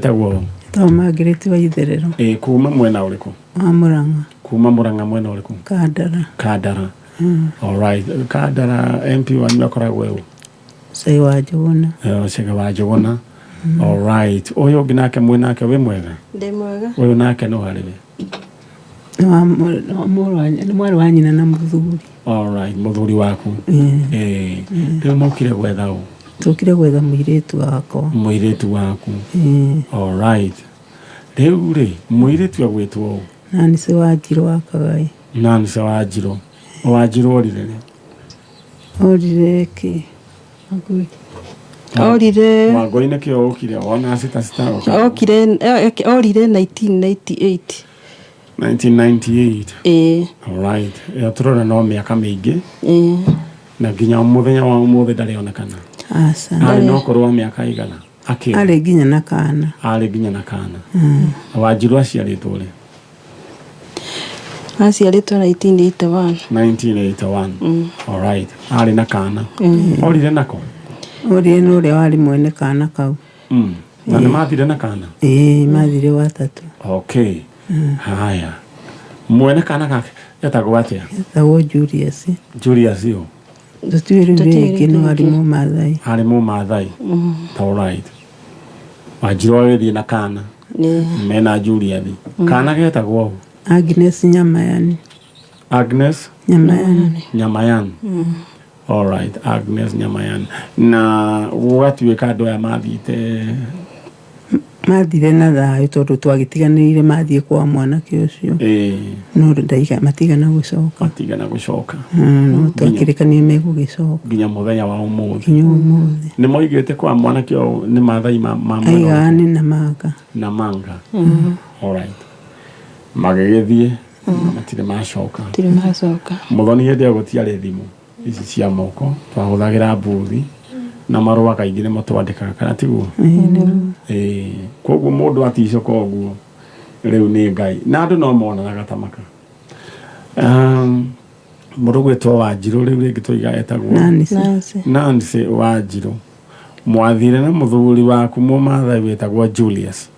Wĩtagwo? Tondũ Margaret wa Itherero. Ĩ, kuma mwena ũrĩkũ? Wa Mũrang'a. Kuma Mũrang'a mwena ũrĩkũ? Kandara. Kandara. Alright. Kandara MP wanyu akoragwo ũ? Cai wa Njũgũna. Chege wa Njũgũna. Alright. Ũyũ ũngĩ nake mwĩ nake wĩ mwega? Ndĩ mwega. Ũyũ nake no harĩ we? Nĩ wa nĩ mwarĩ wa nyina na mũthuri. Alright, mũthuri waku. Ĩ. Rĩu mokire gwetha ũ? Tũkire gwetha mũirĩtu wakwa. Mũirĩtu waku. Alright. Rĩu rĩ, mũirĩtu agwĩtwo ũ? Nancy Wanjirũ wa Kagai. Nancy Wanjirũ. Wanjirũ orire rĩ? Orire kĩ? Orire. Wangũi nĩkĩo ũkire wona cita cita. Okire orire 1998. 1998. Ĩĩ. Alright. Ĩyo tũrona no mĩaka mĩingĩ. Ĩĩ. Na nginya mũthenya wa ũmũthĩ ndarĩ onekana. Aca. Arĩ na ũkũrũ wa mĩaka igana? Akĩũra. Arĩ nginya na kana. Arĩ nginya na kana. Wanjirũ aciarĩtwo rĩ? Aciarĩtwo 1981. 1981. Alright. Arĩ na kana. Orire nako? Orire na ũrĩa warĩ mwene kana kau. Na nĩ mathire na kana? Ĩĩ, mathire watatũ. Okay. Haya. Mwene kana gake etagwo atĩa? Etagwo Julius. Julius ũ? Tũtiũĩ rĩu rĩngĩ no arĩ Mũmathai. Arĩ Mũmathai. Alright. Wanjirũ agĩthiĩ na kana. Mena Julius. Kana getagwo ũ? Agnes Nyamayani. Agnes Nyamayani. Nyamayani. Alright, Agnes Nyamayani. Na gũgatuĩka andũ aya mathiĩte Mathire na thayũ tondũ twagĩtiganĩire mathiĩ kwa mwanake ũcio. No matigana gũcoka. Matigana gũcoka. No twakĩrĩkanire megũgĩcoka. Nginya mũthenya wa ũmũthĩ. Nginya ũmũthĩ. Nĩ moigĩte kwa mwanake ũyũ nĩ Maathai ma mwena Aigaga nĩ Namanga. Namanga. Alright. Magĩgĩthiĩ na matirĩ macoka. Matirĩ macoka. Mũthoni hĩndĩ ĩyo gũtiarĩ thimũ ici cia moko, twahũthagĩra mbuthi na marũa kaingĩ nĩmo twandĩkaga, kana tiguo? Ĩĩ. Koguo mũndũ aticũka ũguo rĩu nĩ Ngai na andũ no monanaga ta maka. Mũndũ gwĩtwo Wanjirũ rĩu rĩngĩ tũiga etagwo Nancy. Nancy. Nancy Wanjirũ. Mwathire na mũthuri waku Mũmathai wĩtagwo Julius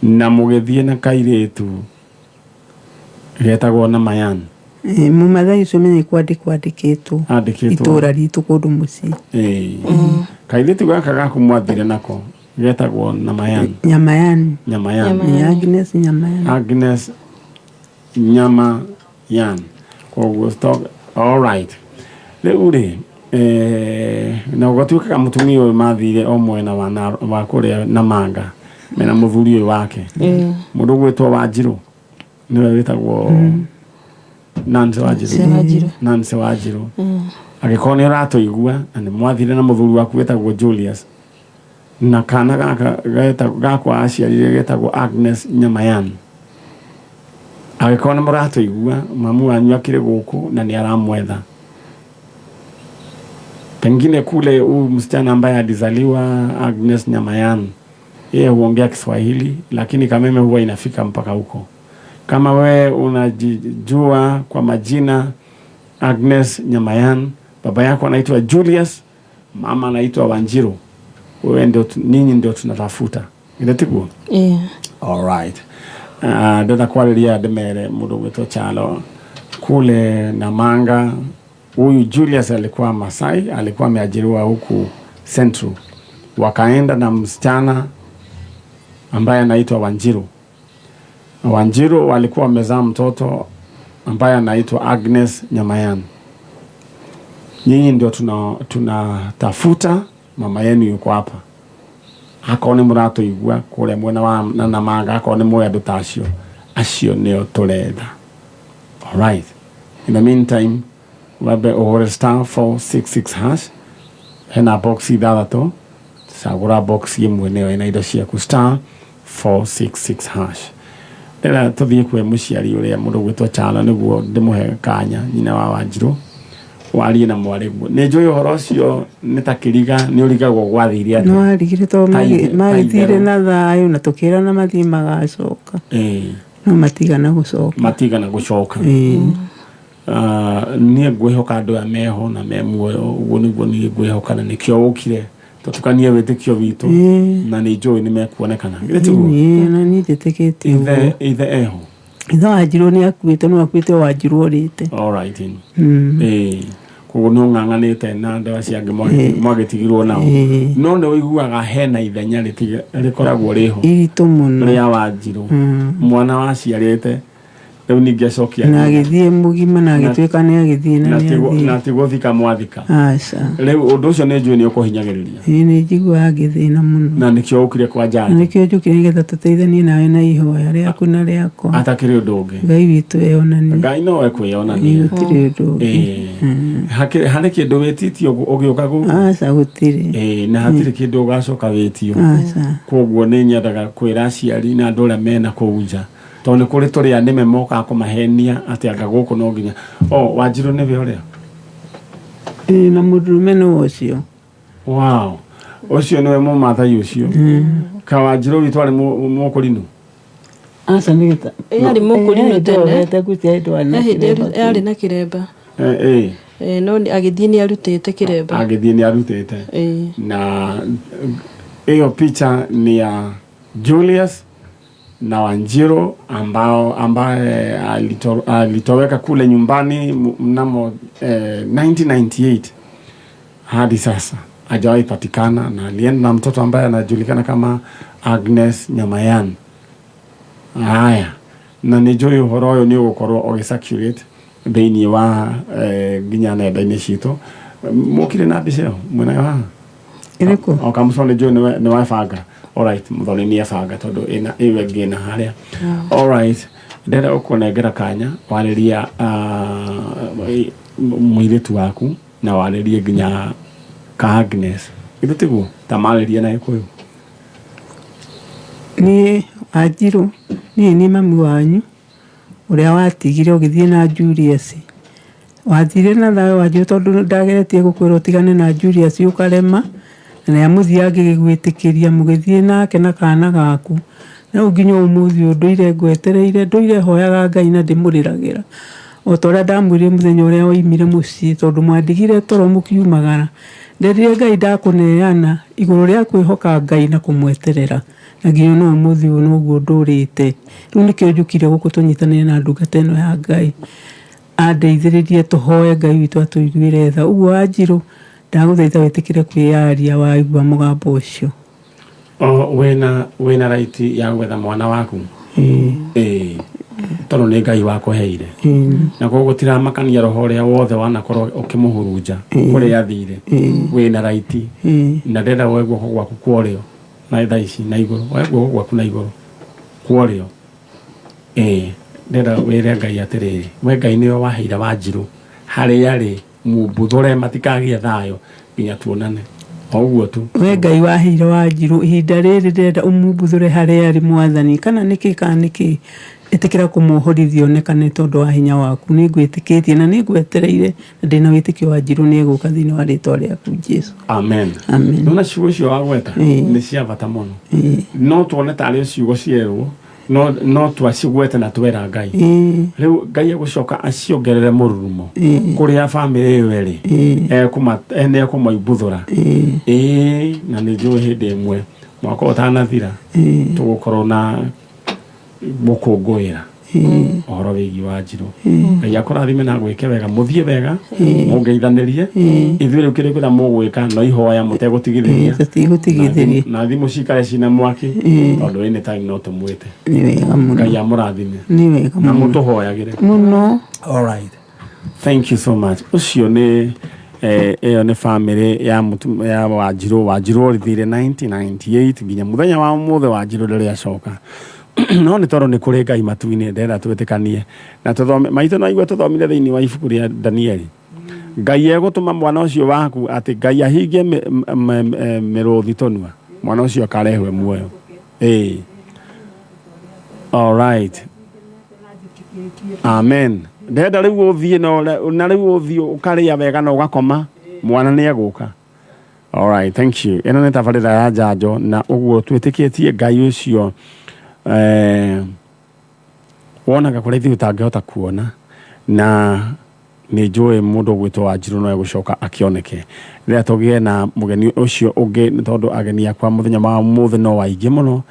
na mũgĩthiĩ na kairĩtu getagwo na Mayan. Mũmathai ũcio menye kwandĩkwo andĩkĩtwo Andĩkĩtwo. itũra ritũ kũndũ mũciĩ. Kairĩtu gaka gaku mwathire nako getagwo na Mayan. Nyamayani. Nyamayani. Nĩ Agnes Nyamayani. Agnes Nyamayan. Koguo stop. All right. Rĩu rĩ, na gũgatuĩkaga mũtumia ũyũ mathire o mwena wa wa kũrĩa Namanga mena mũthuri ũyũ wake. Mũndũ ũgwĩtwo Wanjirũ nĩwe wĩtagwo Nancy Wanjirũ. Nancy Wanjirũ. Angĩkorwo nĩ ũratũigua na nĩ mwathire na mũthuri waku wĩtagwo Julius na kana gaka gakwa aciarire getagwo Agnes Nyamayan. Angĩkorwo nĩ mũratũigua mamu wanyu akĩrĩ gũkũ na nĩ aramwetha. Pengine kule huyu msichana ambaye alizaliwa Agnes Nyamayan, yeye huongea Kiswahili lakini Kameme huwa inafika mpaka huko. Kama we unajijua kwa majina Agnes Nyamayan, baba yako anaitwa Julius, mama anaitwa Wanjiru, wewe ndio ninyi ndio tunatafuta. Ile tiguo? All right. Ndĩrenda kwarĩria ndĩmere mũndũ gwĩtwo Chalo kule Namanga. Huyu Julius alikuwa Masai, alikuwa ameajiriwa huku Central. Wakaenda na msichana ambaye anaitwa Wanjiru. Wanjiru walikuwa wamezaa mtoto ambaye anaitwa Agnes Nyamayan. Nyinyi ndio tunatafuta, mama yenu yuko hapa. Akorwo nĩ mũratũigua kũrĩa mwena wa Namanga, akorwo nĩ mũĩ andũ ta acio, acio nĩo tũretha. All right. In the meantime, wambe ũhũre star 466 hash, hena box ithathatũ, cagũra box ĩmwe nĩyo ĩna indo ciaku, star 466 hash. Rĩrĩa tũthiĩ kwĩ mũciari ũrĩa mũndũ ũgwĩtwo Chalo nĩguo ndĩmũhe kanya nyina wa Wanjirũ warie na mwarĩguo. Nĩ njũĩ ũhoro ũcio nĩ ta kĩriga, nĩ ũrigagwo gwathire atĩa. No warigire tondũ magĩthire na thayũ na tũkĩrana mathiĩ magacoka. No matigana gũcoka. Matigana gũcoka. Niĩ ngwĩhoka andũ aya meho na me muoyo, ũguo nĩguo niĩ ngwĩhoka na nĩkĩo ũkire Tũtukanie wĩtĩkio witũ na nĩ njũĩ nĩ mekuonekana. Githĩ tiguo? Ĩĩ, na niĩ njĩtĩkĩtie Ithe ũguo. ithe eho. Ithe Wanjirũ nĩ akuĩte, no akuĩte o Wanjirũ orĩte. All right. Ĩĩ. Koguo nĩ ũng'ang'anĩte na andũ acio angĩ mwagĩtigirwo nao. No nĩ ũiguaga hena ithenya rĩkoragwo rĩho Iritũ mũno. rĩa Wanjirũ. Mwana waciarĩte rĩu ningĩ acokia Na agĩthiĩ mũgima na agĩtuĩka nĩ agĩthiĩ na na nĩ tiguo- na athiĩ. tiguo thika mwathika. Aca. Rĩu ũndũ ũcio nĩ njũĩ nĩ ũkũhinyagĩrĩria. Ĩĩ, nĩ njiguaga ngĩthĩna mũno. Na nĩkĩo ũkire kwa Na njanjo. nĩkĩo njũkire nĩgetha tũteithanie nawe na ihoya rĩaku na rĩakwa. Atakĩrĩ ũndũ ũngĩ. Ngai witũ eyonanie. Ngai no ekwĩyonania. Gũtirĩ ũndũ ũngĩ. Ĩĩ. Harĩ kĩndũ wĩtĩtio ũgĩũka gũkũ? Aca, gũtirĩ. Ĩĩ, na hatirĩ kĩndũ ũgacoka wĩtio. Aca. Koguo nĩ nyendaga kwĩra aciari na andũ arĩa mena kũu nja, tondũ nĩ kũrĩ tũrĩa nĩme mokaga kũmahenia atĩ anga gũkũ no nginya o Wanjirũ nĩwe ũrĩa. Ĩĩ, na mũndũrũme nĩwe ũcio. Wow, ũcio nĩwe mũmathai ũcio ka Wanjirũ witũ arĩ mũkũrinũ. Aca, nĩ gĩta. Ĩĩ, arĩ mũkũrinũ tene. Tene. He hĩndĩ arĩ na kĩremba. Ĩĩ. No agĩthiĩ nĩ arutĩte kĩremba. Agĩthiĩ nĩ arutĩte. Ĩĩ. Na hiyo picha ni ya Julius na Wanjiru ambao ambaye alitoweka kule nyumbani mnamo 1998 hadi sasa hajawahi patikana, na alienda na mtoto ambaye anajulikana kama Agnes Nyamayan. Haya, na nĩ njũĩ ũhoro ũyũ nĩ ũgũkorwo ũgĩ-circulate thĩinĩ wa nginya nenda-inĩ citũ. Mũkire na mbica ĩyo mwĩnayo haha? Ĩrĩkũ? O kamũco nĩ njũĩ nĩ webanga. Alright, mũthoni nĩ ebanga tondũ ĩna ĩyo ĩngĩ ĩna harĩa. Alright, ndĩrenda gũkũnengera kanya warĩria mũirĩtu waku na warĩrie nginya ka Agnes. Githĩ tiguo? Ta marĩrie na Gĩkũyũ. Niĩ Wanjirũ, niĩ nĩ mami wanyu ũrĩa watigire ũgĩthiĩ na Julius. Wathire na thayũ Wanjirũ tondũ ndageretie gũkwĩra ũtigane na Julius ũkarema, na nĩ amũthia ngĩgwĩtĩkĩria mũgĩthiĩ nake na kana gaku. Rĩu nginya ũmũthĩ ũyũ ndũire ngwetereire, ndũire hoyaga Ngai na ndĩmũrĩragĩra. O ta ũrĩa ndamwĩrire mũthenya ũrĩa waimire mũciĩ tondũ mwandigire toro mũkiumagara. Nderire Ngai ndakũneana igũrũ rĩa kwĩhoka Ngai na kũmweterera. Na nginya ona ũmũthĩ ũyũ noguo ndũrĩte. Rĩu nĩkĩo njũkire gũkũ tũnyitanĩre na ndungata ĩno ya Ngai. Andeithĩrĩrie tũhoe Ngai witũ atũiguĩre tha. Ũguo Wanjirũ, ndagũthaitha wĩtĩkĩre kwĩyaria waigua mũgambo ũcio. O wĩna right ya gwetha mwana waku. Ĩĩ. Tondũ nĩ Ngai wakũheire. Na koguo gũtiramakania roho ũrĩa wothe wanakorwo ũkĩmũhurunja kũrĩa athire. Wĩna right. Na ndĩrenda woe guoko gwaku kwa ũrĩo na thaa ici na igũrũ, woe guoko gwaku na igũrũ kwa ũrĩo. Ĩĩ, ndĩrenda wĩre Ngai atĩrĩrĩ, we Ngai nĩwe waheire Wanjirũ harĩa arĩ, mumbuthũre matikagĩe thayũ nginya tuonane. O ũguo tu. We Ngai waheire Wanjirũ ihinda rĩrĩ ndĩrenda ũmumbuthũre harĩa arĩ Mwathani, kana nĩkĩ kana nĩkĩ, ĩtĩkĩra kũmuohorithia onekane tondũ wa hinya waku. Nĩ ngwĩtĩkĩtie na nĩ ngwetereire na ndĩna wĩtĩkio Wanjirũ nĩ egũka thĩinĩ wa rĩtwa rĩaku Jesu. Amen. Amen. Nona ciugo icio wagweta nĩ cia bata mũno. No tuone tarĩ ciugo cierwo no twacigwete na twera Ngai. Rĩu Ngai egũcoka aciongerere mũrurumo kũrĩa bamĩrĩ ĩyo ĩrĩ. Nĩ ekũmaimbuthũra. Ĩĩ, na nĩ njũĩ hĩndĩ ĩmwe mwaka ũtanathira tũgũkorwo na gũkũngũĩra ũhoro wĩgiĩ Wanjirũ. Ngai akũrathime na gwĩke wega, mũthiĩ wega, mũngeithanĩrie. Ithuĩ rĩu kĩrĩa kĩrĩa mũgwĩka no ihoya mũtegũtigithĩria. Tũtigũtigithĩria. Na thimũ cikare cina mwaki tondũ anytime no tũmwĩte. Nĩ wega mũno. Ngai amũrathime. Nĩ wega Na mũno. mũtũhoyagĩre. Mũno. All right. Thank you so much. Ũcio nĩ ĩyo nĩ bamĩrĩ ya ya Wanjirũ. Wanjirũ orithire 1998 nginya mũthenya wa ũmũthĩ Wanjirũ ndĩrĩ acoka. No nĩ tondũ nĩ kũrĩ Ngai matu-inĩ, ndĩrenda twĩtĩkanie na tũthome maitũ no igue tũthomire thĩinĩ wa ibuku rĩa Danieli. Ngai egũtũma mwana ũcio waku atĩ Ngai ahingie mĩrũthi tũnua, mwana ũcio akarehwe muoyo. Ĩĩ. All right. Amen. Ndĩrenda rĩu ũthiĩ na rĩu ũthiĩ ũkarĩa wega na ũgakoma, mwana nĩ egũka. All right, thank you. Ĩno nĩ tabarĩra ya njanjo na ũguo twĩtĩkĩtie Ngai ũcio wonaga kũrĩa ithuĩ tũtangĩhota kuona, na Nĩ njũĩ mũndũ ũgwĩtwo Wanjirũ no egũcoka akĩoneke rĩrĩa tũgĩe na mũgeni ũcio ũngĩ, nĩ tondũ ageni akwa mũthenya wa ũmũthĩ no aingĩ mũno,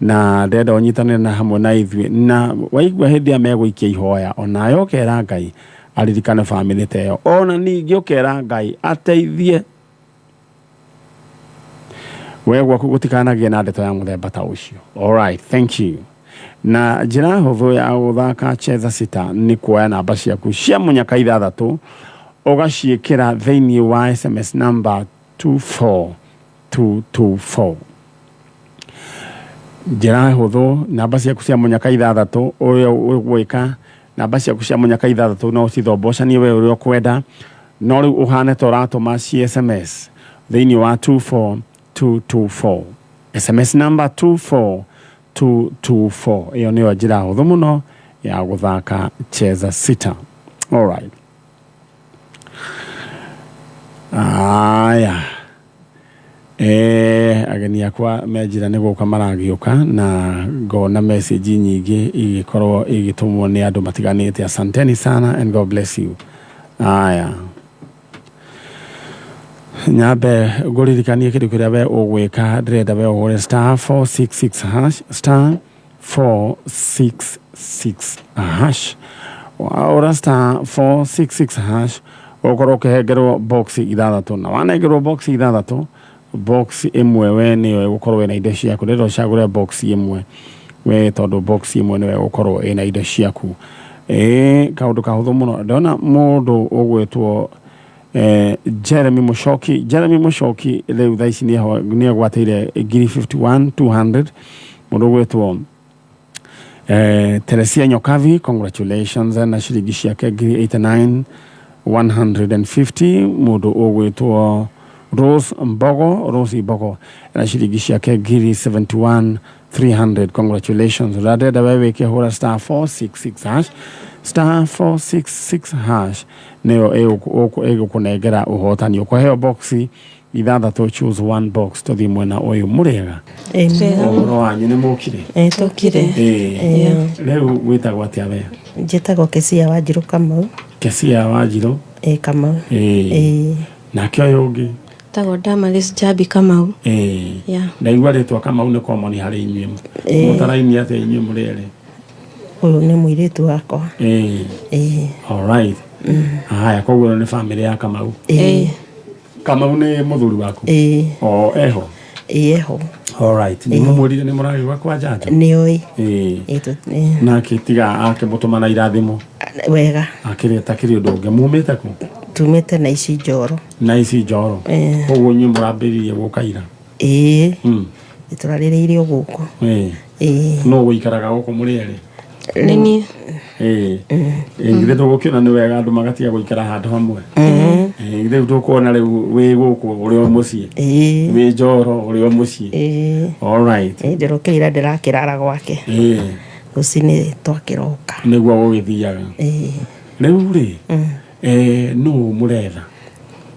na ndĩrenda ũnyitanĩre na hamwe na ithuĩ. Na waigua hĩndĩ ĩrĩa megũikia ihoya, onawe ũkera Ngai aririkane bamĩrĩ ta ĩyo, ona ningĩ ũkera Ngai ateithie we gwaku gũtikanagĩe na ndeto ya mũthemba ta ũcio. Alright, thank you. Na njĩra hũthũ ya gũthaka Cheza Sita nĩ kuoya namba ciaku cia mũnyaka ithathatũ, ũgaciĩkĩra thĩinĩ wa SMS number 24224. Njĩra hũthũ, namba ciaku cia mũnyaka ithathatũ, ũrĩa ũgwĩka, namba ciaku cia mũnyaka ithathatũ no ũcithombocanie we ũrĩa ũkwenda, no rĩu ũhane ta ũratũma ci SMS thĩinĩ wa 24224, SMS number 24224. Ĩyo nĩyo njĩra hũthũ mũno ya gũthaka Cheza Sita. Alright, aya ageni akwa me njĩra nĩ gũka maragĩũka, na ngona message nyingĩ igĩkorwo igĩtũmwo nĩ andũ matiganĩte. Asanteni sana and God bless you. Aya, nyambe ngũririkanie kĩndũ kĩrĩa we ũgwĩka. Ndĩrenda we ũhũre star 466 hash, star 466 hash. Waũra star 466 hash, ũkorwo ũkĩhengerwo box ithathatũ, na wanengerwo box ithathatũ, box ĩmwe we nĩyo ĩgũkorwo ĩna indo ciaku. Ndĩrenda ũcagũre box ĩmwe we, tondũ box ĩmwe nĩyo ĩgũkorwo ĩna indo ciaku. Ĩĩ, kaũndũ kahũthũ mũno. Ndona mũndũ ũgwĩtwo Jeremy Mushoki. Jeremy Mushoki rĩu thaa ici nĩegwatĩire ngiri 51 200. Mũndũ ũgwĩtwo Teresia Nyokavi, congratulations, na ciringi ciake ngiri 89 150. Mũndũ ũgwĩtwo Rose Mbogo, Rose Mbogo, na ciringi ciake ngiri 71 300, congratulations. Ũrĩa ndĩrenda we wĩke, hũra star 466 hash, star 466 hash, nĩyo ĩgũkũnengera ũhotani. Ũkũheo box ithathatũ, choose one box. Tũthiĩ mwena ũyũ. Mũrĩega? Ũhoro wanyu, nĩ mũkire? Tũkire. Ĩĩ, rĩu wĩtagwo atĩa we? Njĩtagwo Kesia Wanjirũ Kamau. Kesia Wanjirũ. Ĩ, Kamau. Ĩĩ. Ĩ. Nake ũyũ ũngĩ? Tagwo Damaris Jabi Kamau. Ĩĩ. Yeah. Ndaigua rĩtwa Kamau nĩ common harĩ inyuĩ. Mũtaraini atĩa inyuĩ mũrĩ erĩ? Ũyũ nĩ mũirĩtu wakwa. Ĩĩ. Ĩ. Alright, haya, koguo ĩno nĩ bamĩrĩ ya Kamau. Ĩ. Kamau nĩ mũthuri waku? Ĩ. O eho? Ĩ, eho. Alright, nĩ mũmwĩrire nĩ mũragĩũka kwa njanjo? Nĩoĩ. Ĩĩ. Ĩ, ĩ. Nake tiga akĩmũtũma na irathimo. Wega. Akĩrĩ takĩrĩ ũndũ ũngĩ. Mumĩte kũ? Tumĩte na ici Njoro. Na ici Njoro? Ĩ. Koguo inyuĩ mũrambĩrĩirie gũka ira? Ĩ, tũrarĩrĩire o gũkũ. Ĩĩ. Ĩ. Nũ gũikaraga gũkũ mũrĩ erĩ? Nĩ niĩ. Ĩĩ, githĩ ndũgũkĩona nĩ wega andũ magatiga gũikara handũ hamwe? Ĩĩ, rĩu ndũkuona rĩu wĩ gũkũ ũrĩ o mũciĩ? Ĩ. Wĩ Njoro ũrĩ o mũciĩ? Ĩ. Alright. Ĩ, ndĩrokĩrĩra ndĩrakĩrara gwake. Rũcinĩ twakĩroka. Nĩguo gũgĩthiaga. Ĩ. Rĩu rĩ, nũ mũretha?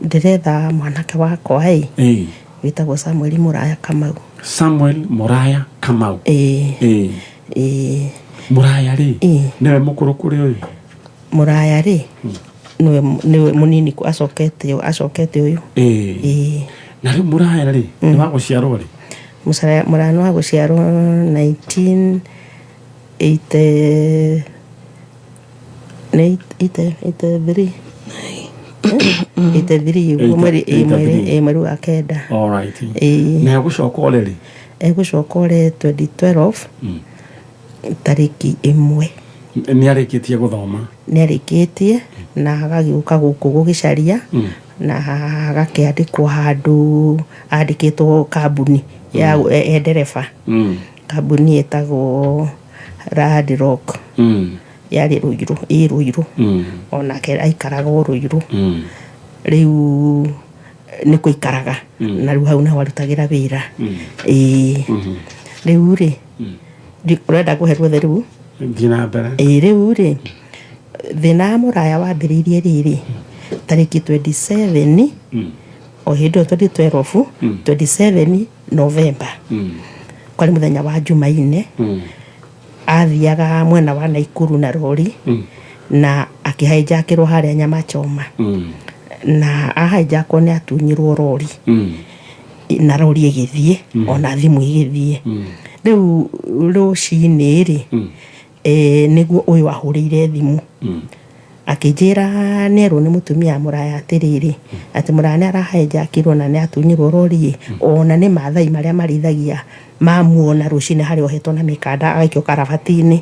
Ndĩretha mwanake wakwa ĩ, wĩtagwo Samuel Mũraya Kamau. Samuel Mũraya Kamau. Ĩ. Ĩ. Mũraya rĩ, Ĩ. nĩwe mũkũrũ kũrĩ ũyũ? Mũraya rĩ, nĩwe mũnini, acokete ũyũ. Ĩ. Na rĩu Mũraya rĩ, nĩ wa gũciarwo rĩ? Mũraya nĩ wa gũciarwo 1980, nĩ 83, 83 ũguo, mweri ĩ, mweri 83. Ĩ, mweri wa kenda. Alright. Ĩ. Na egũcoka ũrĩ rĩ? Egũcoka ũre 2012, tarĩki 1. Nĩ arĩkĩtie gũthoma? Nĩ arĩkĩtie na agagĩũka gũkũ gũgĩcaria, na agakĩandĩkwo handũ, andĩkĩtwo kambuni ya e ndereba, kambuni ĩtagwo Rad Rock, yarĩ Rũirũ, ĩ Rũirũ. Onake aikaraga o Rũirũ. Rĩu nĩ kũikaraga na rĩu hau naho arutagĩra wĩra. Ĩĩ, rĩu rĩ, ũrenda ngũhe ruothe rĩu? Thiĩ na mbere. Ĩĩ, rĩu rĩ, thĩna wa Mũraya wambĩrĩirie rĩrĩ tarĩki 27, o hĩndĩ ĩyo 2012, 27 November, kwarĩ mũthenya wa Jumaine. Athiaga mwena wa Naikuru na rori. Na akĩhaijakĩrwo harĩa nyama choma. Na ahaijakwo nĩ atunyirwo rori. Na rori ĩgĩthiĩ, ona thimũ ĩgĩthiĩ. Rĩu rũcinĩ rĩ, nĩguo ũyũ ahũrĩire thimũ, akĩnjĩra nĩerwo nĩ mũtumia mũraya atĩrĩrĩ, atĩ mũraya nĩ arahaijakirwo na nĩ atunyirwo rori, ona nĩ Mathai marĩa marĩithagia mamuona rũcinĩ harĩa ohetwo na mĩkanda agaikio karabati-inĩ.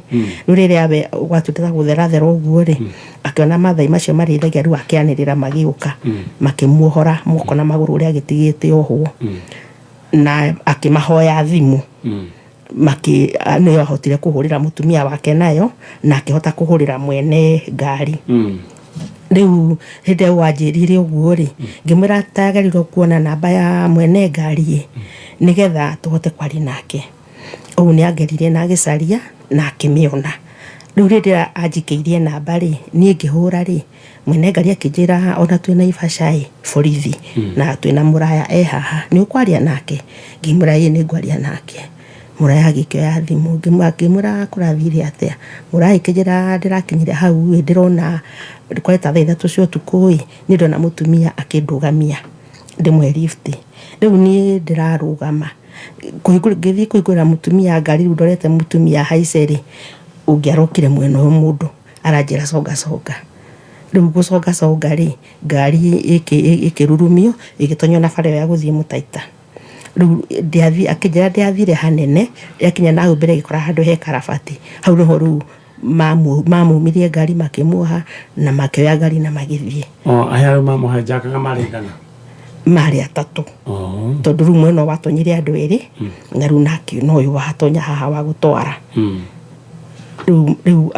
Rĩu rĩrĩa we gwatuĩte ta gũtherathera ũguo rĩ, akĩona Mathai macio marĩithagia, rĩu akĩanĩrĩra, magĩũka makĩmuohora moko na magũrũ ũrĩa agĩtigĩte ohwo, na akĩmahoya thimũ. Maki nĩyo ahotire kũhũrĩra mũtumia wake nayo, na akĩhota kũhũrĩra mwene ngari. Rĩu hĩndĩ ĩyo wanjĩrire ũguo rĩ, ngĩmwĩra tagĩrĩirwo kuona namba ya mwene ngari ĩ, nĩgetha tũhote kwaria nake. Ũguo nĩ angeririe na agĩcaria na akĩmĩona. Rĩu rĩrĩa anjikĩirie namba rĩ, niĩ ngĩhũra rĩ, mwene ngari akĩnjĩra ona twĩ Naivasha ĩ borithi, na twĩna mũraya e haha, nĩ ũkwaria nake? Ngĩmwĩra ĩĩ, nĩ ngwaria nake. Mũraya agĩkĩoya thimũ, ngĩmwĩra kũrathire atĩa. Mũraya akĩnjĩra ndĩrakinyire hau ĩ, ndĩrona kwarĩ ta thaa 3 cia ũtukũ ĩ, niĩ ndona mũtumia akĩndũgamia ndĩmũhe lift. Rĩu niĩ ndĩrarũgama ngĩthiĩ kũhingũrĩra mũtumia ngari, rĩu ndorete mũtumia haice rĩ, ũngĩ arokire mwena ũyũ, mũndũ aranjĩra songa songa. Rĩu gũconga conga rĩ, ngari ĩkĩrurumio ĩgĩtonyio na bara ĩyo ya gũthiĩ Mũtaita. Rĩu akĩnjĩra ndiathire hanene, yakinya na hau mbere ĩgĩkora handũ he karabati, hau nĩho rĩu mamumirie ngari, makĩmuoha na makĩoya ngari na magĩthiĩ. O aya rĩu mamũhĩnjakaga marĩ igana? Marĩ atatũ. Oh. Tondũ rĩu mwena watonyire andũ erĩ, na rĩu nake no ũyũ watonya haha wa gũtwara. Rĩu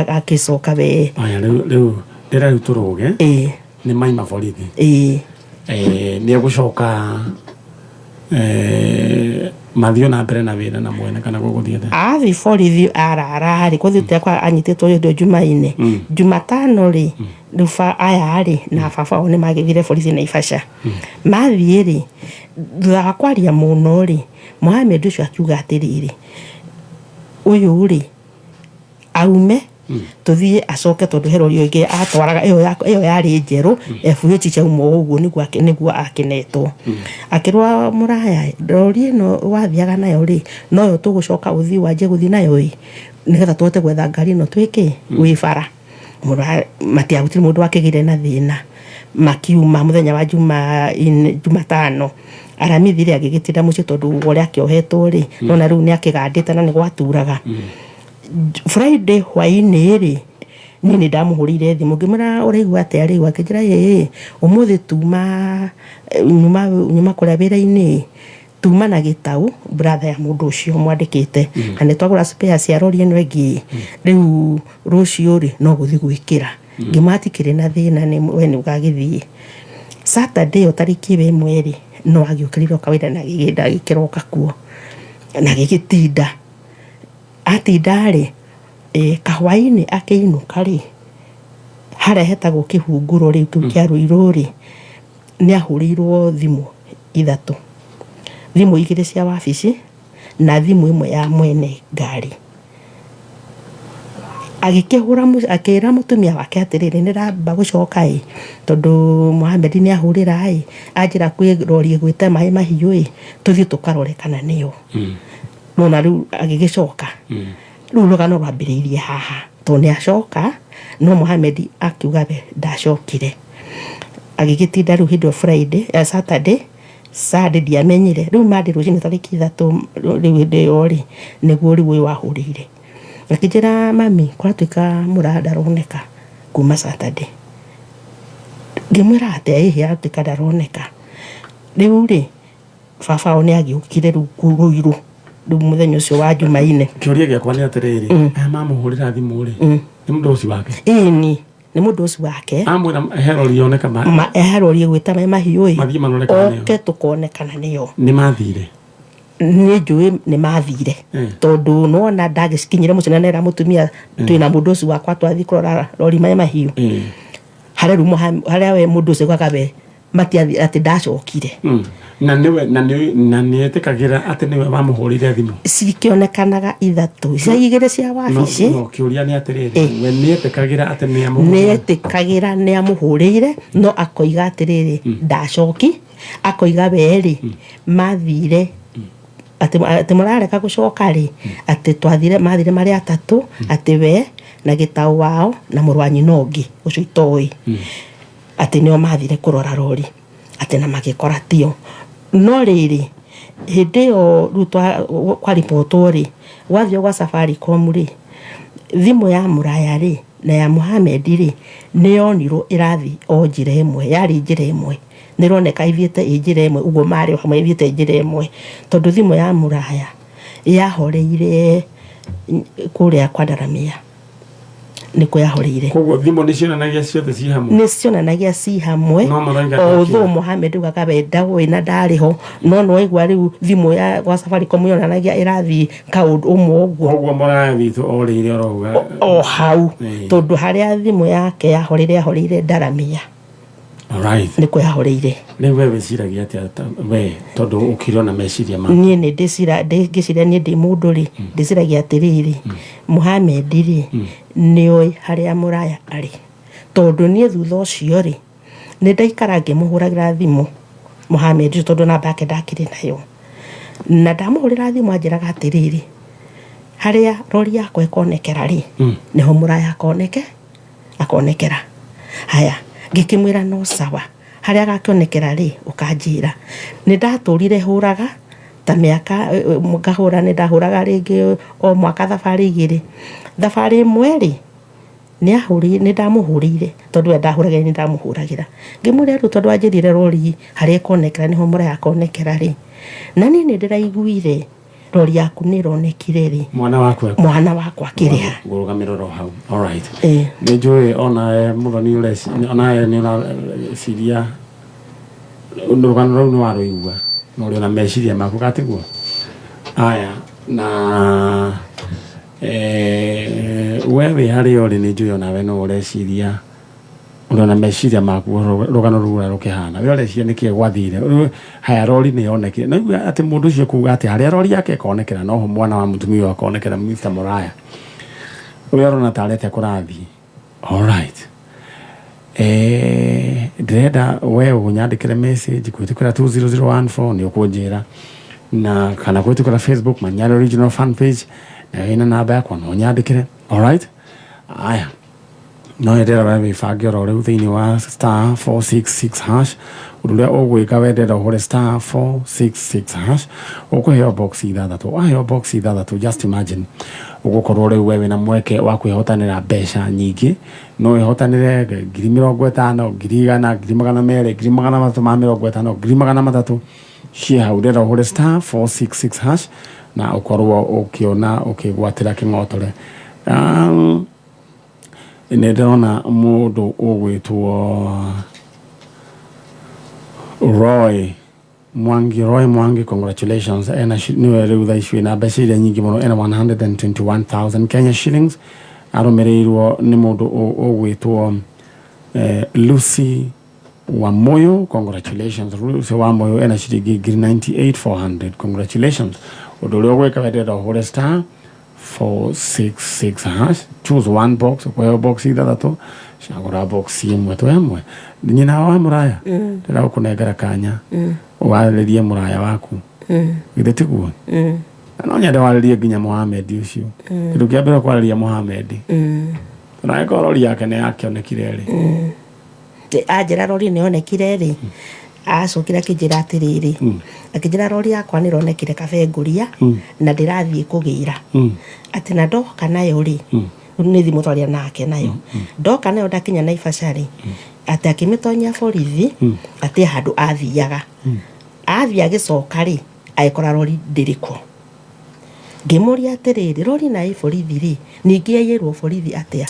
akĩcoka we. Aya, rĩu ndĩra rĩu tũrũge. Ĩĩ. Nĩ maima borithi. Ĩĩ. Nĩ egũcoka mathiĩ na mbere na wĩra na mwene kana gũgũthiĩ atĩa? Athi borithi arara rĩ, gũthiĩte kwa anyitĩtwo hĩndĩ ĩyo Jumaine, Jumatano rĩ, rĩu aya rĩ na baba wao nĩ magĩthire borithi Naivasha. Mathiĩ rĩ, thutha wa kwaria mũno rĩ, Mohamed ũcio akiuga atĩrĩrĩ, ũyũ rĩ aume tũthiĩ acoke, tondũ he rori ĩngĩ atwaraga ĩyo ĩyo yarĩ njerũ FH ciauma o ũguo nĩguo akenetwo. Akĩrwo mũraya, rori ĩno wathiaga nayo rĩ, noyo tũgũcoka ũthiĩ wanjie gũthiĩ nayo ĩ, nĩgetha tũhote gwetha ngari ĩno twĩkĩ wĩ bara. Mũraya matiagũtirĩ mũndũ wakĩgĩire na thĩna. Makiuma mũthenya wa Jumatano, Aramithi rĩ agĩgĩtinda mũciĩ, tondũ ũrĩa akĩohetwo rĩ, nona rĩu nĩ akĩgandĩte na nĩ gwaturaga. Friday hwaĩ-inĩ rĩ, niĩ nĩ ndamũhũrĩire thimũ, ngĩmwĩra ũraigua atĩa rĩu? Akĩnjĩra ĩĩ, ũmũthĩ tuma nyuma kũrĩa wĩra-inĩ, tuma na gĩtau brother ya mũndũ ũcio mwandĩkĩte, na nĩ twagũra spare cia rori ĩno ĩngĩ, rĩu rũciũ rĩ no gũthiĩ gwĩkĩra. Ngĩmwĩra hatikĩrĩ na thĩna, nĩ we nĩ ũgagĩthiĩ. Saturday ĩyo tarĩki ĩyo 1 rĩ, no agĩũkĩrire o kawaida na agĩgĩenda agĩkĩroka kuo na agĩgĩtinda atinda rĩ, kahwaĩ-inĩ akĩinũka rĩ, harĩa hetagwo kĩhunguro rĩu kĩu kĩa Ruiru rĩ, nĩ ahũrĩirwo thimũ ithatũ, thimũ igĩrĩ cia wabici na thimũ ĩmwe ya mwene ngari. Agĩkĩhũra akĩra mũtumia wake atĩrĩrĩ, nĩ ndamba gũcoka ĩ, tondũ Mohamed nĩ ahũrĩra ĩ, anjĩra kwĩ rori ĩgwĩte maĩ mahiũ ĩ, tũthiĩ tũkarore kana nĩyo. Nona rĩu agĩgĩcoka. Rĩu rũgano rwambĩrĩirie haha, tondũ nĩ acoka, no Mohamed akiuga we ndacokire. Agĩgĩtinda rĩu hĩndĩ ĩyo Friday, Saturday, Sunday ndiamenyire. Rĩu Monday rũcinĩ tarĩki 3 rĩu hĩndĩ ĩyo rĩ, nĩguo rĩu ũyũ wahũrĩire akĩnjĩra, mami, kũratuĩka mũraya ndaroneka kuma Saturday. Ngĩmwĩra atĩa? Ĩhĩ, aratuĩka ndaroneka. Rĩu rĩ, baba wao nĩ agĩũkire rĩu Ruiru rĩu mũthenya ũcio wa Jumaine. Kĩũria gĩakwa nĩ atĩrĩrĩ, aya mamũhũrĩra thimũ rĩ, nĩ mũndũ ũcio wake? Ĩni, nĩ mũndũ ũcio wake. Amwĩra he rori yoneka ma ma rori ĩgwĩta maĩ mahiũ ĩ. Mathiĩ marore kana nĩyo. Oke tũkonekana nĩyo. Nĩ mathire? Nĩ njũĩ nĩ mathire. Tondũ nĩwona ndagĩcikinyire mũciĩ na nera mũtumia twĩna mũndũ ũcio wakwa twathiĩ kũrora rori maĩ mahiũ. Harĩa rĩu harĩa we mũndũ ũcio augaga we matiathi atĩ ndacokire. Na nĩwe na nĩetĩkagĩra atĩ nĩwe wamũhũrire thimũ. Cikĩonekanaga ithatũ, cia igĩrĩ cia wabici. No kĩũria nĩ atĩrĩrĩ, we nĩetĩkagĩra atĩ nĩamũhũrire? Nĩetĩkagĩra nĩamũhũrĩire, no akoiga atĩrĩrĩ, ndacoki, akoiga werĩ mathire atĩ mũrareka gũcoka rĩ, atĩ twathire, mathire marĩ atatũ, atĩ we na gĩtaũ wao na mũrũ wa nyina ũngĩ ũcio itoĩ, atĩ nĩo mathire kũrora rori, atĩ na magĩkora tio. No rĩrĩ, hĩndĩ ĩyo rĩu kwaribotwo rĩ, gwathio gwa Safaricom rĩ, thimũ ya Mũraya rĩ na ya Mohamed rĩ, nĩyonirwo ĩrathiĩ o njĩra ĩmwe, yarĩ njĩra ĩmwe, nĩroneka ithiĩte ĩ njĩra ĩmwe ũguo, marĩ o hamwe ithiĩte njĩra ĩmwe, tondũ thimũ ya Mũraya yahoreire kũrĩa kwa Ndaramia, nĩkuo yahoreire. Koguo thimũ nĩ cionanagia ciothe ci hamwe? Nĩ cionanagia ci hamwe. No maroiga although Mohamed ugaga we ndaũĩ na ndarĩ ho, no nĩwaigua rĩu thimũ ya gwa Safaricom yonanagia ĩrathiĩ kaũndũ ũmwe ũguo. Koguo Mũraya witũ orĩire oroga o hau, tondũ harĩa thimũ yake yahoreire, yahoreire Ndaramia. Alright. Nĩkuo yahoreire. Rĩu we wĩciragia atĩa we, tondũ ũkĩrĩ ona meciria maku? Niĩ nĩ ndĩcira ngĩciria, niĩ ndĩ mũndũ rĩ, ndĩciragia atĩrĩrĩ, Mohamed rĩ, nĩoĩ harĩa Mũraya arĩ, tondũ niĩ thutha ũcio rĩ, nĩ ndaikara ngĩmũhũragĩra thimũ Mohamed ũcio, tondũ namba yake ndakĩrĩ nayo, na ndamũhũrĩra thimũ anjĩraga atĩrĩrĩ, harĩa rori yakwa ĩkonekera rĩ, nĩho Mũraya akonekera. Haya, ngĩkĩmwĩra no sawa, harĩa agakĩonekera rĩ, ũkanjĩra. Nĩ ndatũrire hũraga ta mĩaka ngahũra, nĩ ndahũraga rĩngĩ o mwaka thabarĩ igĩrĩ. Thabarĩ ĩmwe rĩ, nĩ ndamũhũrĩire, tondũ we ndahũragĩra, nĩ ndamũhũragĩra, ngĩmwĩra rĩu tondũ wanjĩrire rori harĩa ĩkonekera nĩho Mũraya akonekera rĩ, na niĩ nĩ ndĩraiguire rori yaku nĩ ĩronekire rĩ, mwana waku mwana wakwa akĩrĩha? Ngũrũgamĩra oro hau. Alright. Nĩ njũĩ onawe mũthoni onawe nĩ ũreciria rũgano rũu nĩ warũigua na ũrĩ ona meciria maku gatiguo aya na we wĩ harĩa ũrĩ, nĩ njũĩ onawe no ũreciria, ũrĩ ona meciria maku rũgano rũu ũrĩa rũkĩhana. We ũreciria nĩkĩĩ gwathire? Rĩu, haya, rori nĩ yonekire, na igua atĩ mũndũ ũcio kuga atĩ harĩa rori yake ĩkonekera noho mwana wa mũtumia ũyũ akonekera. Mr. Muraya, ũrĩa ũrona tarĩ atĩa kũrathiĩ? Alright, ndĩrenda we ũnyandĩkĩre message kũhĩtũkĩra 20014, nĩ ũkũnjĩra, na kana kũhĩtũkĩra Facebook Manyara Original fan page, nayo ĩna namba yakwa, no ũnyandĩkĩre. Alright, aya, no ndĩrenda we wĩbange oro rĩu thĩinĩ wa *466#. Ũndũ ũrĩa ũgwĩka, we ndĩrenda ũhũre *466#, ũkũheo box ithathatũ. Waheo box ithathatũ, just imagine, ũgũkorwo rĩu we wĩna mweke wa kwĩhotanĩra mbeca nyingĩ. No wĩhotanĩre 50,000, 100,000, 200,000, 350,000, 300,000 ciĩ hau. Ndĩrenda ũhũre *466# na ũkorwo ũkĩona ũkĩgwatĩra kĩng'otore. Nĩ ndĩrona mũndũ ũgwĩtwo Roy Mwangi. Roy Mwangi, congratulations. Ena niwe rĩu thaa ici wĩna mbeca iria nyingĩ mũno, ena 121,000 Kenya shillings, arũmĩrĩirwo nĩ mũndũ ũgwĩtwo Lucy Wamoyo. Congratulations, Lucy Wamoyo, ena ciringi 98,400. Congratulations. Ũndũ ũrĩa ũgwĩka, wendera ũhũre *466#, choose one box, ũkũheo box ithathatũ, cagũra box ĩmwe. Twĩ hamwe, nyina wa Mũraya, ndĩrenda gũkũnengera kanya warĩrie mũraya waku, githĩ tiguo? Na no nyende warĩrie nginya Mohamed ũcio. Kĩndũ kĩa mbere kwarĩria Mohamed, tondũ angĩkorwo rori yake nĩ yakĩonekire rĩ. Anjĩra rori nĩ yonekire rĩ, acokire akĩnjĩra atĩrĩrĩ, akĩnjĩra rori yakwa nĩ ĩronekire Kabengũria na ndĩrathiĩ kũgĩra, atĩ na ndoka nayo rĩ, nĩ thimũ twaria nake nayo, ndoka nayo ndakinya Naivasha rĩ, atĩ akĩmĩtonyia borithi, atĩ handũ athiaga, athiĩ agĩcoka rĩ, agĩkora rori ndĩrĩ kuo. Ngĩmũria atĩrĩrĩ, rori na ĩ borithi rĩ, ningĩ yaiyĩrwo borithi atĩa?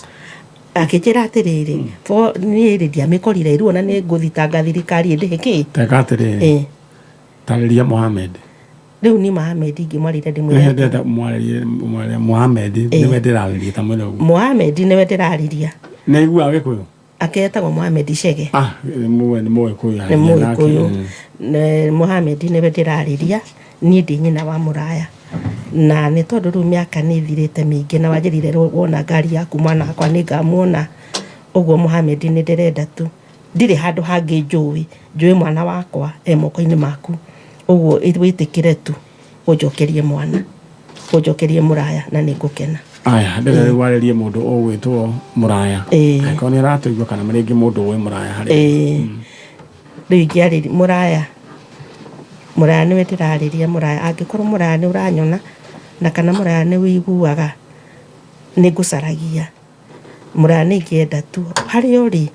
Akĩnjĩra atĩrĩrĩ, niĩ rĩ, ndiamĩkorire rĩu, ona nĩ ngũthitanga thirikari ĩndĩhe kĩ. Teka atĩrĩrĩ, tarĩria Mohamed. Rĩu ni Mohamed ingĩmwarĩria, ndĩmwĩre? Ndĩrenda mwarĩrie, mwarĩrie Mohamed, nĩwe ndĩrarĩria, ta mwĩre ũguo. Mohamed nĩwe ndĩrarĩria. Nĩ aiguaga Gĩkũyũ? Aketagwo Mohamed Chege. Ah, nĩ mũĩ, nĩ Mũgĩkũyũ. Nĩ Mũgĩkũyũ. Mohamed nĩwe ndĩrarĩria. Niĩ ndĩ nyina wa mũraya, na nĩ tondũ rĩu mĩaka nĩ ĩthirĩte mĩingĩ, na wanjĩrire wona ngari yaku mwana wakwa nĩ ngamuona. Ũguo Mohamed nĩ ndĩrenda tu, ndirĩ handũ hangĩ njũĩ, njũĩ mwana wakwa e moko-inĩ maku. Ũguo wĩtĩkĩre tu ũnjokerie mwana, ũnjokerie mũraya, na nĩ ngũkena. Aya, ndĩrenda rĩu warĩrie mũndũ ũgwĩtwo Mũraya. Angĩkorwo nĩ aratũigua kana rĩngĩ mũndũ ũĩ Mũraya harĩa. Rĩu ingĩarĩria mũraya, mũraya nĩwe ndĩrarĩria. Mũraya, angĩkorwo mũraya nĩ ũranyona na kana mũraya nĩ wĩiguaga, nĩ ngũcaragia. Mũraya, nĩ ingĩenda tu harĩa ũrĩ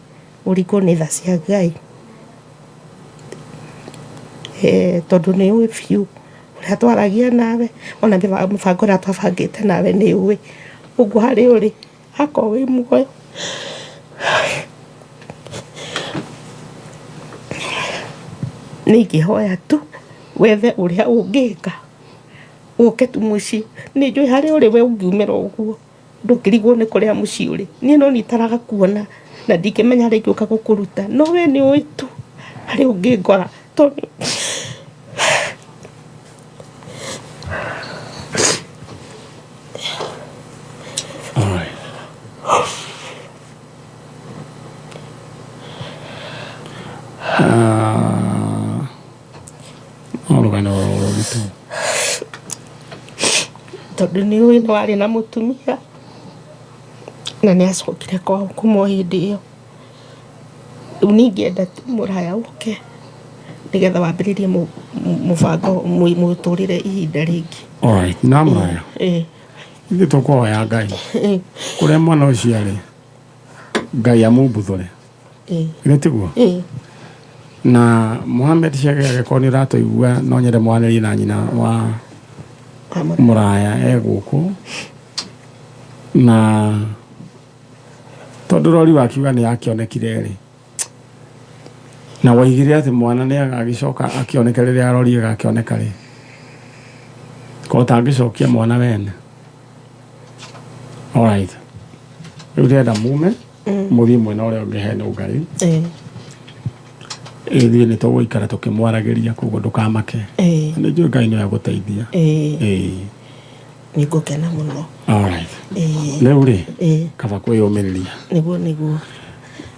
ũringwo nĩ tha cia Ngai, tondũ nĩ ũĩ biũ ũrĩa twaragia nawe, ona mĩbango ĩrĩa twabangĩte nawe nĩ ũĩ. Ũguo harĩa ũrĩ, akorwo wĩ muoyo, nĩ ingĩhoya tu wethe ũrĩa ũngĩka ũke tu mũciĩ. Nĩ njũĩ harĩa ũrĩ we ũngiumĩra ũguo ndũngĩrigwo nĩ kũrĩa mũciĩ ũrĩ. Niĩ no nitaraga kuona na ndingĩmenya harĩa ingĩũka gũkũruta, no we nĩ ũĩ tu harĩa ũngĩngora, tondũ Alright. Ah, no rũgano rũritũ. Tondũ nĩ ũĩ nĩ warĩ na mũtumia na nĩ acokire kwao kuma o hĩndĩ ĩyo. Rĩu ningĩenda tu mũraya ũke nĩgetha wambĩrĩrie mũbango mũtũrĩre ihinda rĩngĩ. Alright, na Mũraya, ithuĩ tũkũhoya Ngai kũrĩa mwana ũcio arĩ, Ngai amumbuthũre. Githĩ tiguo? Ĩĩ. Na Mohamed Chege, angĩkorwo nĩ ũratũigua, no nyende mwanĩrie na nyina wa wa mũraya. Mũraya e gũkũ, na tondũ rori wakiuga nĩ akĩonekire rĩ, na waigire atĩ mwana nĩ agagĩcoka akĩoneke rĩrĩa rori ĩgakĩoneka rĩ, ko ũtangĩcokia mwana wene. Alright, rĩu ndĩrenda mume mũthiĩ mwena ũrĩa ũngĩ hena ũngarĩ. Ithuĩ nĩ tũgũikara tũkĩmwaragĩria, koguo ndũkamake. Nĩ njũĩ Ngai nĩwe agũteithia. Ĩĩ. Nĩ ngũkena mũno. Alright. Ĩĩ. Rĩu rĩ, kaba kwĩyũmĩrĩria. Nĩguo, nĩguo.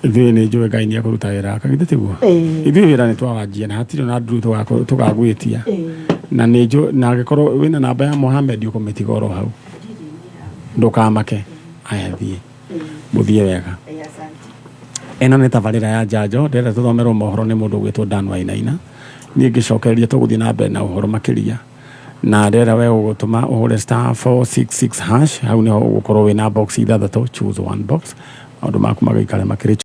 Ithuĩ nĩ njũĩ Ngai nĩ ekũruta wĩra wake, githĩ tiguo? Ĩĩ. Ithuĩ wĩra nĩ twawanjia na hatirĩ na nduru tũgagwĩtia. Na nĩ njũ na angĩkorwo wĩna namba ya Mohamed ũkũmĩtiga oro hau, ndũkamake. Aya, thiĩ, mũthiĩ wega. Asante. Ĩno nĩ tabarĩra ya njanjo. Ndĩrenda tũthomerwo mohoro nĩ mũndũ ũgwĩtwo Dan Wainaina. Niĩ ngĩcokereria tũgũthiĩ na mbere na ũhoro makĩria, na ndĩrenda we ũgũtũma ũhũre *466#. Hau nĩho ũgũkorwo wĩna box ithathatũ, choose one box, maũndũ maku magaikare makĩrĩ.